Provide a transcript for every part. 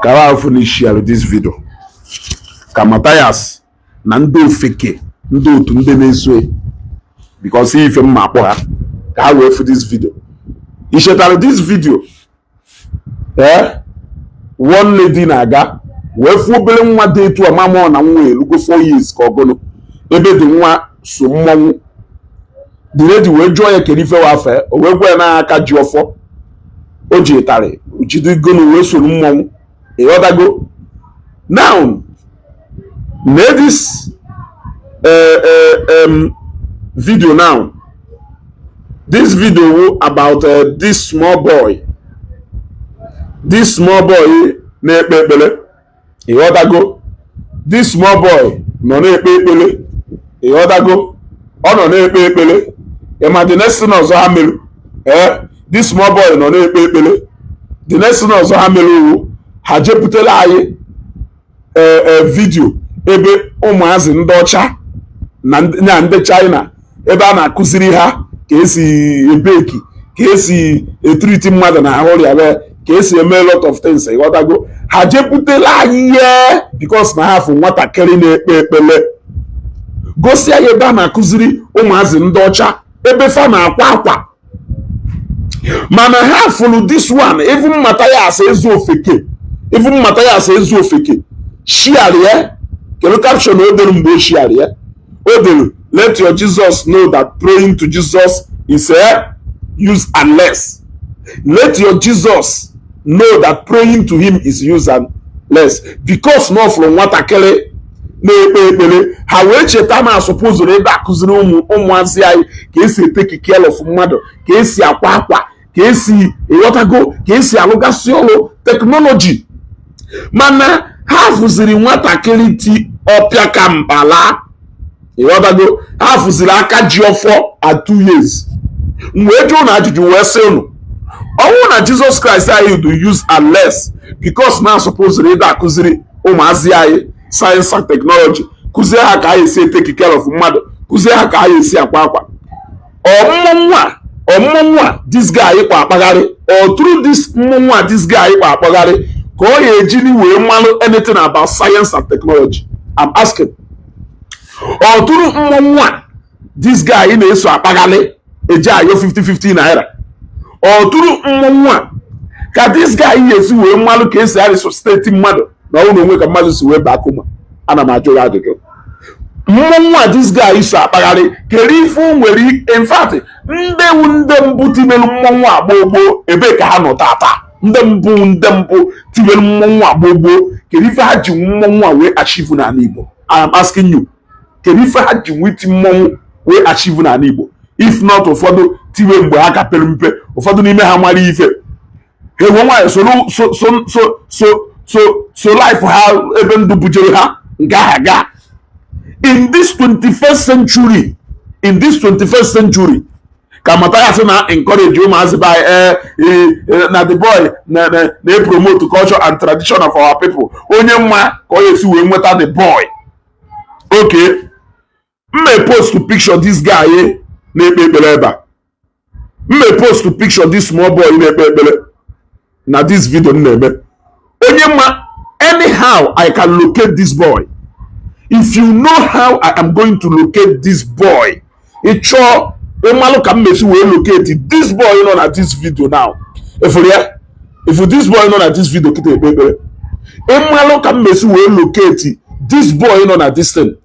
Kara afụ na share this video ka Mathias na ndị ofeke, ndị otu, ndị na-eso, because ife mma akpọ ha ka ha wee fụ this video. I chetara this video? Ee, one lady na-aga wee fụ obere nwa dị etu amamọ na nwa elugo 4 years ka ọgụnụ ebe dị nwa so mmọnwụ. The lady wee jụọ ya kedu ife wafe, o wee gwa ya na aka ji ọfọ o ji ịtarị jidegonu wee soro mmọnwụ. Ịghọtago? Now nee this video. Now this video wu about this small boy, this small boy na-ekpe ekpere. Ịghọtago? This small boy nọ na-ekpe ekpere. Ịghọtago? Ọ nọ na-ekpe ekpere. Ịma the next thing ọzọ ha mere? Ee, this small boy nọ na-ekpe ekpere. The next thing ọzọ ha mere owu ha jepụtara anyị ee video ebe ụmụazị ndị ọcha na ndị China, ebe a na-akụziri ha ka esi ebeki, ka esi etreati mmadụ na ahụ ọrịa bee, ka esi eme a lot of things. Ịghọtago? Ha jepụtara anyị ihe because na ha fụ nwatakịrị na-ekpe ekpere, gosi anyị ebe a na-akụziri ụmụazị ndị ọcha ebe fa na-akwa akwa. Mana ha fụrụ this one, even Mathias ezu ofeke, even Mathias ezu ofeke share ya. Kedu caption o dere mgbe o share ya? O dere, "Let your Jesus know that praying to Jesus is a useless. Let your Jesus know that praying to him is useless." Because na ọ fụrụ nwatakịrị na-ekpe ekpere, ha wee cheta na asụpụzụrụ ebe akụziri ụmụ ụmụazị anyị ka esi etake care of mmadụ, ka esi akwa akwa, ka esi, ịghọtago, ka esi alụgasị ọrụ technology. Mana ha fụziri nwatakịrị ti ọpịa ka mkpala. Ịghọtago? Ha fụziri aka ji ọfọ at 2 years. M wee jụọ na ajụjụ wee sị unu, ọnwụ na Jizọs Kraịst anyị do useless because na supposed ịda akụziri ụmụazị anyị science and technology, kụzie ha ka anyị esi etake care of mmadụ, kụzie ha ka anyị esi akwa akwa, ọmụmụ a, ọmụmụ a this guy kwa akpagharị, or through this mmụnwụ a this guy kwa akpagharị, ka ọ ya ejiri wee mmalụ anything about science and technology? I'm asking. Or through mmụnwụ a this guy na-eso akpagharị eji ayọ 50-50 naira, or through mmụnwụ a ka this guy ga-esi wee mmalụ ka esi aresuscitate mmadụ na ọnwụ na onwe ka mmadụ si wee baa coma? Ana m ajụ ya ajụjụ. Mmọnwụ a this guy so akpagharị, kedu ife o nwere? In fact, ndị wu ndị mbụ tinyere mmọnwụ a gboo gboo, ebee ka ha nọ tata? Ndị mbụ, ndị mbụ tinyere mmọnwụ a gboo gboo, kedu ife ha ji mmọnwụ a wee achieve n'ala Igbo? I am asking you, kedu ife ha ji nwee mmọnwụ wee achieve n'ala Igbo? If not, ụfọdụ tiwe mgbe ha ka pere mpe, ụfọdụ n'ime ha mara ife ha enwe nwaanyị so so so so so so so life ha ebe ndụ bujere ha nke aha gaa. In this 21st century, in this 21st century, ka Mathias na encourage ụmụazị by na the boy na na na promote culture and tradition of our people. Onye mma ka ọ ga-esi wee nweta the boy? Okay, mme post picture this guy na-ekpe ekpere ebe a, mme post picture this small boy na-ekpe ekpere na this video m na-eme. Onye mma anyhow I can locate this boy, if you know how I am going to locate this boy, ị chọọ ịmalụ ka m mesi wee locate this boy nọ na this video now, efuru ya, if this boy nọ na this video kịta ekpe ekpere, ịmalụ ka m mesi wee locate this boy nọ na this thing,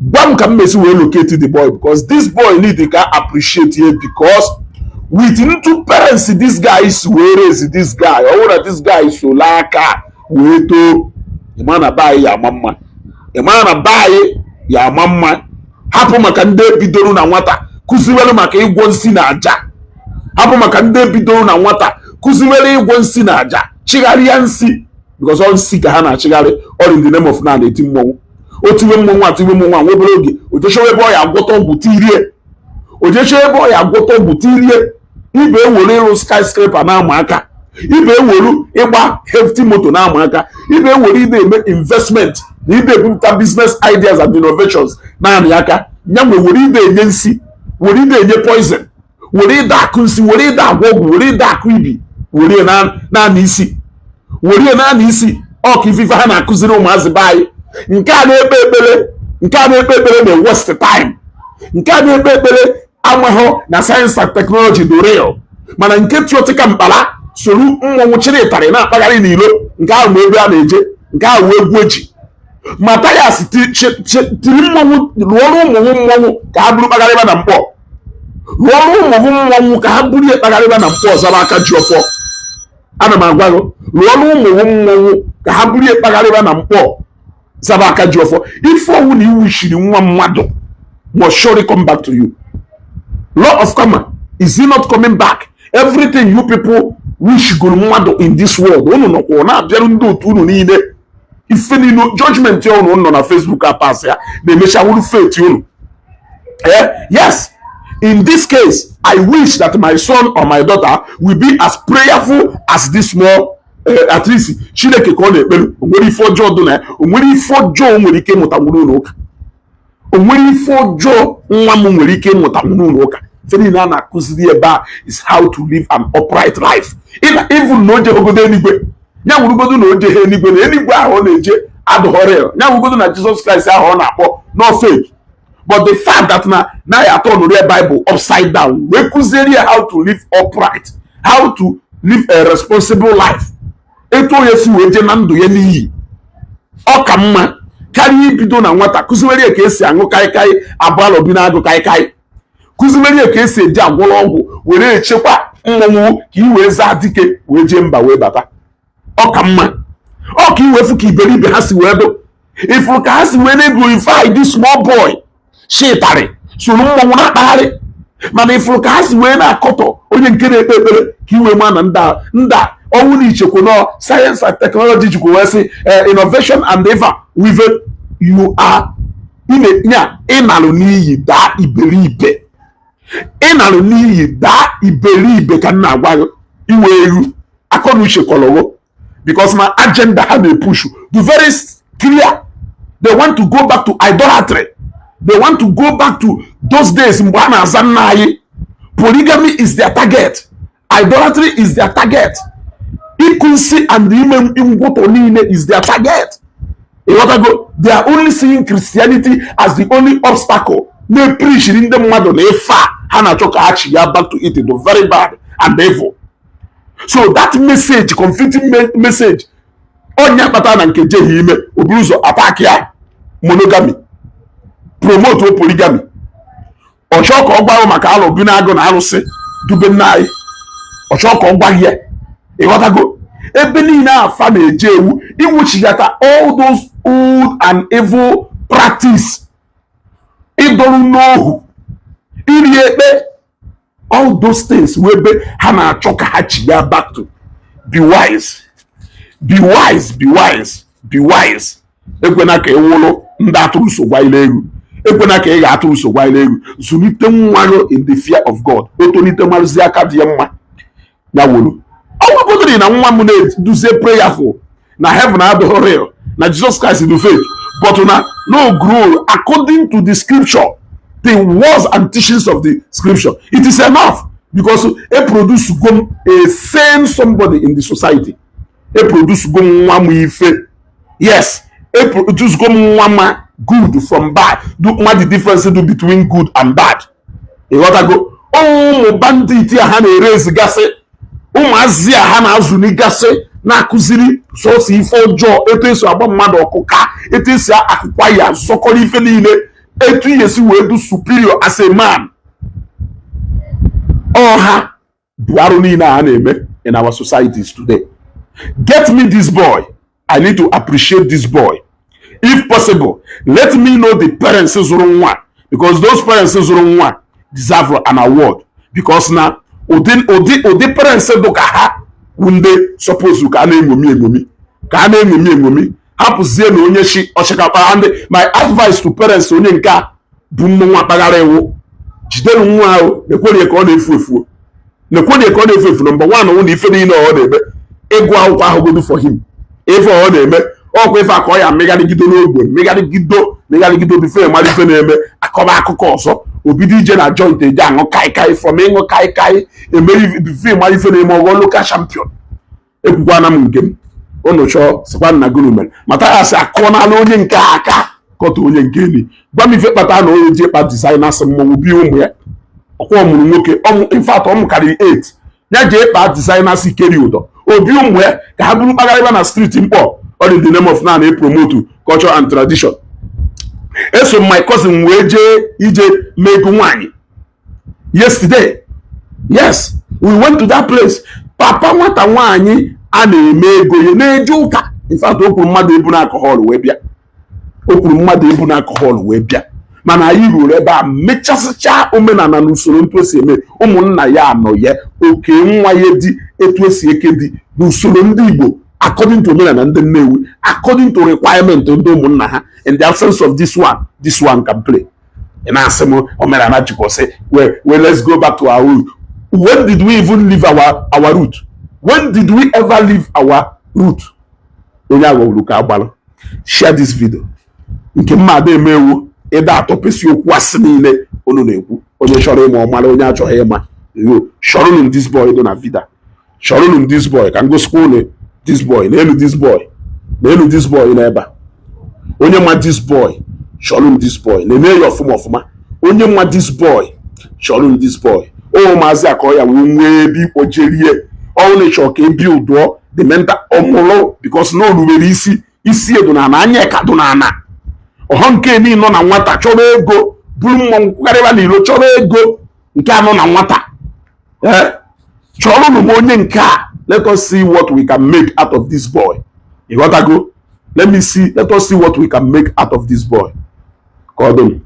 gwa m ka m mesi wee locate the boy, because this boy need ka appreciate here, because with two parents this guy si wee raise this guy, ọ bụrụ na this guy so aka wee too, ịma na be anyị ya ama mma, ịma na be anyị ya ama mma. Hapụ maka ndị ebidoro na nwata kụziwere maka ịgwọ nsị na aja, hapụ maka ndị ebidoro na nwata kụziwere ịgwọ nsị na aja, chigharịa nsị, because ọ nsị ka ha na-achịgharị, all in the name of na na-eti mmọnwụ. O tiwe mmọnwụ a, tiwe mmọnwụ a nwa obere oge, ojechewe ebe ọ ya agwọta ọgwụ tirie, ojechewe ebe ọ ya agwọta ọgwụ tirie. Ibe ewere ịrụ skyscraper na-ama aka, ibe eweru ịgba hefty moto na-ama aka, ibe ewere ide eme investment na ibe ebupụta business ideas and innovations naanị aka ya nwe, were ide enye nsi, were ide enye poison, were ide akụ nsi, were ide agwọ ọgwụ, were ide akụ ibi, were naanị isi, were naanị isi. Ọ ka ife ha na-akụziri ụmụazị be anyị. Nke a na-ekpe ekpere, nke a na-ekpe ekpere na waste time. Nke a na-ekpe ekpere amaghọ na science and technology dị real, mana nke tiotika mkpara soro mmọnwụ chịrị ịtarị na-akpagharị n'ilo. Nke ahụ ma ebe a na-eje, nke ahụ wee egwu eji Mathias tiri mmọnwụ. Lụọrọ ụmụ mmọnwụ ka ha bụrụ kpagharịba na mkpọ. Lụọrọ ụmụ gị mmọnwụ ka ha bụrụ ihe kpagharịba na mkpọ. Ọzara aka ji ọfọ, ana m agwa gị, lụọrọ ụmụ gị mmọnwụ ka ha bụrụ ihe kpagharịba na mkpọ, zaba aka ji ọfọ. Ife ọnwụ na iwu shiri nwa mmadụ must surely come back to you. Law of karma, is it not coming back? Everything you people wish goro mmadụ in this world, unu nọkwa na-abịaru ndị otu unu niile. Ife niile, judgment ya unu nọ na Facebook apas ya na-emecha wuru fate unu. Eh? Yes, in this case, I wish that my son or my daughter will be as prayerful as this small, at least Chineke ka ọ na-ekpere. O nwere ife ọjọọ dị na ya? O nwere ife ọjọọ o nwere ike ịmụta nwuru ụlọ ụka? O nwere ife ọjọọ nwa m nwere ike ịmụta nwuru ụlọ ụka? Ife niile a na-akụziri ebe a is how to live an upright life. Even na o jegodo eluigwe, ya nwurugodo na o jeghe eluigwe, na eluigwe ahụ ọ na-eje adụghọrọ ya, nwurugodo na Jizọs Kraịst ahụ ọ na-akpọ no fake. But the fact that na ya turn real Bible upside down wee kụziere ya how to live upright, how to live a responsible life, etu onye si wee jee na ndụ ya n'iyi, ọ ka mma karịa ibido na nwata kụziwere ya ka esi aṅụ kaikai, abụ alọbi na-agụ kaikai, kụziwere ya ka esi eji agwọrọ ọgwụ were echekwa mmọnwụ ka i wee zaa dike wee jee mba wee bata. Ọ ka mma ọ ka iwefu ka iberibe ha si wee dụ ifuru ka ha si wee na-glorify this small boy shitarị soro mmọnwụ na-akpagharị, mana ifuru ka ha si wee na-akọtọ onye nke na-ekpe ekpere, ka iwee ma na nda nda ọnwụ na ichekwa nọ science and technology jikwa wee sị innovation and eva wive you are nya ịnalụ n'iyi daa iberibe, ịnalụ n'iyi daa iberibe. Ka m na-agwa gị, iwe eru akọ na uche kọlọgọ, because na agenda ha na-epushu the very clear. They want to go back to idolatry. They want to go back to those days mgbe a na-aza nna anyị. Polygamy is their target, idolatry is their target, ịkụ nsị and ime ngwụtọ niile is their target. Ịghọtago? They are only seeing Christianity as the only obstacle na-epreachiri ndị mmadụ na ife a ha na-achọ ka ha chi ya back to it, the very bad and evil. So that message, conflicting message, onye kpatara na nke jeghị ime o buru ụzọ attack ya monogamy, promote polygamy. Ọ chọọ ka ọ gwa maka alụbi na-agụ na arụsị dube nna anyị, ọ chọọ ka ọ gwa ya. Ịghọtago? Ebe niile afa na-eje ewu iwuchigata all those old and evil practice, ịdọrụ n'ohu, iri ekpe, all those things wee ebe ha na-achọ ka ha chi ya back to. Be wise, be wise, be wise, be wise. Ekwena ka ị wụrụ ndị atụrụ so gwa ile egwu. Ekwena ka ị ga-atụrụ so gwa ile egwu. Zụlite nwa gị in the fear of God. O tolite, marụzie aka dị ya mma, ya wuru. Ọ bụgodịrị na nwa m na-eduzie prayerful na heaven adịghị real, na Jesus Christ dị fake, but na no grow according to the scripture, the words and teachings of the scripture, it is enough, because e produce go a sane somebody in the society. E produce go nwa m ife. Yes, e produce go nwa ma good from bad, do ma the difference do between good and bad. Ịghọtago? Ụmụ bandit a ha na-ere gasị, ụmụazị a ha na-azụligasị, na-akụziri sọsọ ife ọjọọ, etu esi agba mmadụ ọkụka, etu esi akụkwa ya zọkọrọ ife niile, etu ihe esi wee du superior as a man. Ọha bụ arụ niile a na-eme in our societies today. Get me this boy. I need to appreciate this boy. If possible, let me know the parents zụrụ nwa, because those parents zụrụ nwa deserve an award, because na ụdị parents dị ka ha bụ ndị suppose ka a na-eṅomi eṅomi, ka a na-eṅomi eṅomi. Hapụzie na onye chi ọchịkakpa. And my advice to parents, onye nke a bụ mmọnwụ akpaghara iwu jidere nwa ahụ, na-ekwerie ka ọ na-efu efu, na-ekwerie ka ọ na-efu efu. Number one wụ na ife niile ọ na-eme, ịgụ akwụkwọ ahụgodu for him. Ife ọ na-eme ọkwa ife a ka ọ ya megharịgido n'ogbe, megharịgido, megharịgido before mara ife na-eme, akọba akụkọ ọzọ. Obido ije na joint eje aṅụ kaikai. From ịṅụ kaikai eme, before mara ife na-eme, ọghọ local champion. Ekwukwana m nke m. Unu chọọ, sịkwa nna gụnụ mere. Mathias akụọ n'ala onye nke aka kọta onye nke eni. Gwa m ife kpata na onye ji ịkpa designer sị mmọnwụ bi ụmụ ya. Ọkwa ọmụrụ nwoke, in fact ọ mụkarịrị 8 ya jee kpaa designer si keri ụdọ obi ụmụ ya ka ha bụrụ kpagharịba na street mkpọ. All in the name of na na-epromote culture and tradition. Eso m my cousin wee jee ije mee ego nwaanyị yesterday. Yes, we went to that place. Papa nwata nwaanyị a na-eme ego ya na-eje ụka. In fact, o kwuru mmadụ ebu na alcohol wee bịa. O kwuru mmadụ ebu na alcohol wee bịa. Mana anyị ruru ebe a, mechasịcha omenala na usoro ntu esi eme. Ụmụnna ya anọ ya oke nwa ya dị etu esi eke dị n'usoro ndị Igbo, according to omenala ndị Nnewi, according to requirement ndị ụmụnna ha. In the absence of this one, this one can play. Ị na-asị m omenala jikwasị. Well, let's go back to our root. When did we even leave our root? When did we ever leave our root? Onye aghọgburu ka agbalụ. Share this video. Nke mmadụ emewu ịda atọpesi okwu asị niile unu na-ekwu. Onye chọrọ ịma, ọmara. Onye achọghị ịma yo, chọrọnụ m this boy dị na video. Chọrọnụ m this boy ka m gosikwa unu this boy. Na-elu this boy, na-elu this boy n'ebe a. Onye ma this boy, chọrọ m this boy, na-eme ya ọfụma ọfụma. Onye ma this boy, chọrọ m this boy. O maazị akọ ya wee nwee ebe ikpojerie ọnwụ na ịchọ ka ebi ụdụọ the mental ọmụrụ, because na olubere isi isi edo na ana anya ka dị na ana ọhọ nke niile nọ na nwata chọrọ ego, buru mmọnwụ kwugharịba n'ilo chọrọ ego nke anọ na nwata. Ee, chọrọnụ m onye nke a. Let us see what we can make out of this boy. Ịghọtago? Let me see, let us see what we can make out of this boy. Ka ọ dị m.